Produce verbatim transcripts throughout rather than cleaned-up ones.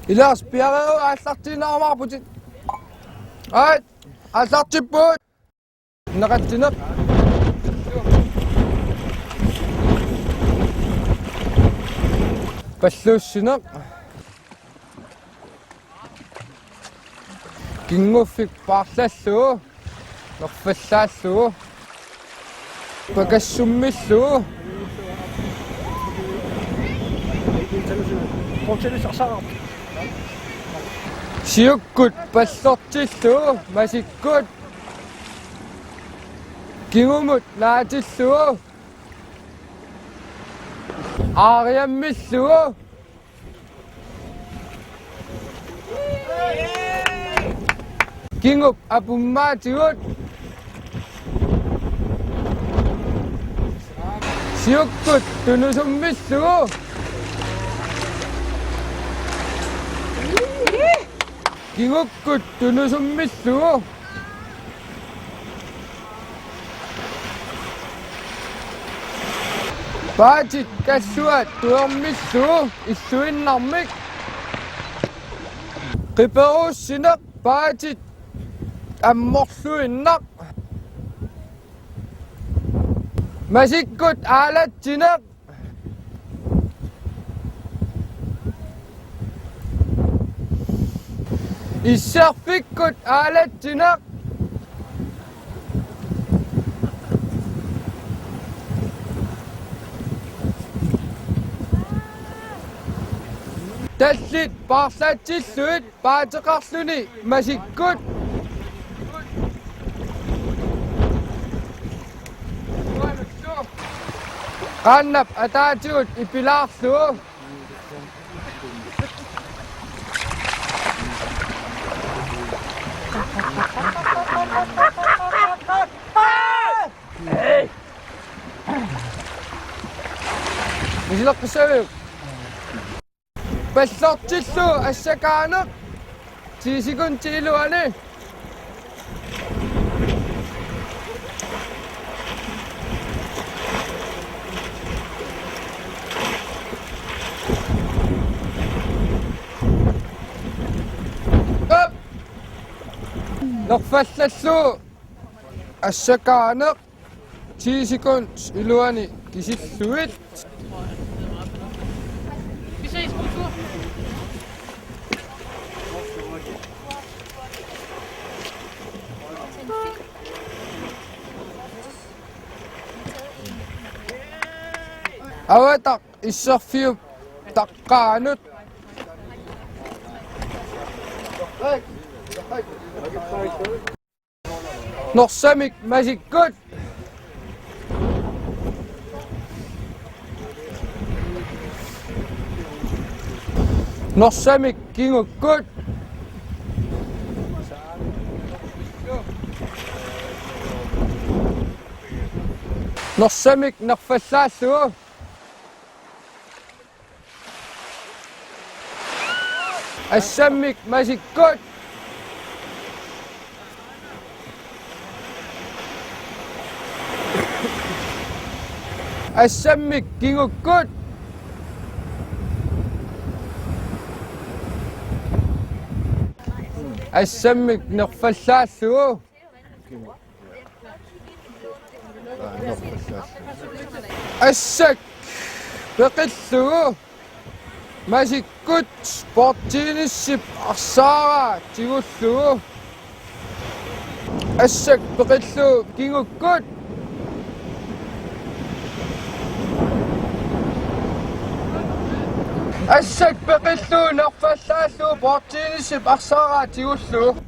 Ilaa, piareeruit aallartiinnarputit. Aat, aallartippugut. Naqatsineq. Palluussineq. Kinnguffik paarlallugu, nerfallaallugu, pakassummillugu. Siukkut pallortillugu, masikkut. Kingumut naatillugu. Aariammillugu. Kingup apummaatigut. Siukkut tunusummillugu. Kingukkut tunusummillugu. Paatit kalluat tuermillugu illuinnarmik. Qiperuussineq paatit ammorluinnaq. Masikkut aalatsineq. Isserfikkut aalatsineq. Tallit paarlatsillugit paateqarluni masikkut. Qaannap ataatigut ipilaarlugu. Misileqqissaaviuk? Pallortillugu assakaaneq. Ti sekundit iluanni. Op! Nerfallallugu assakaaneq. Ti sekundit iluanni kisillugit. Avataq isserfiup taqqaanut. Norsamik masikkut. Norsamik kingukkut. Norsamik nerfallaallugu. Assammik masikkut. Assammik kingukkut. Assammik nerfallaallugu. Assak peqillugu masikkut bordtennisip arsaaraa tigullugu. Assak peqillugu kingukkut. Assak peqillugu nerfallaallugu bordtennisip arsaaraa tigullugu.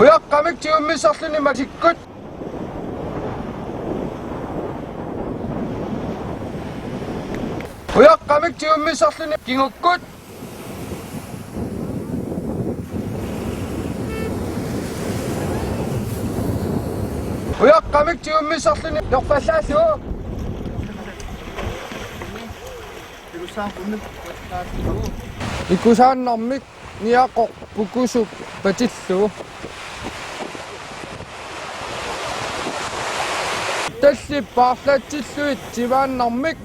Ujaqqamik tigummissarluni masikkut. Ujaqqamik tigummissarluni kingukkut. Ujaqqamik tigummissarluni nerfallaallugu. Ikusaannarmik niaqoq pukusuk patillugu. Tallit paarlatsillugit timaannarmik.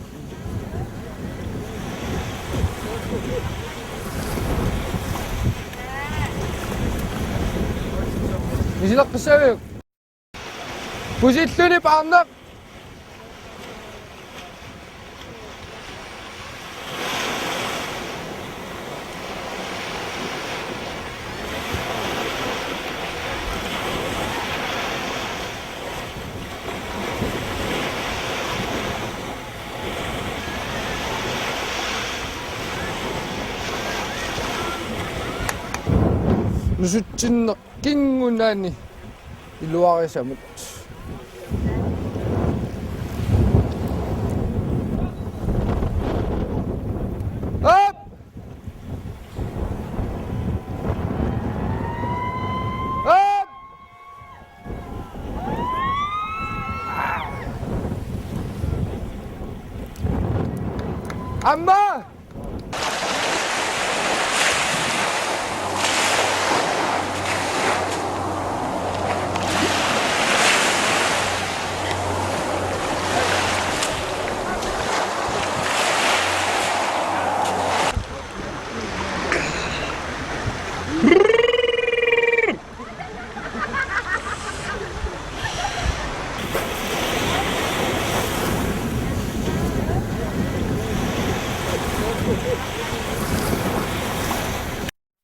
Misileqqissaaviuk? Pusilluni paarneq. Nusutsinneq kingunani iluarisamut. Op! Op! Aamma!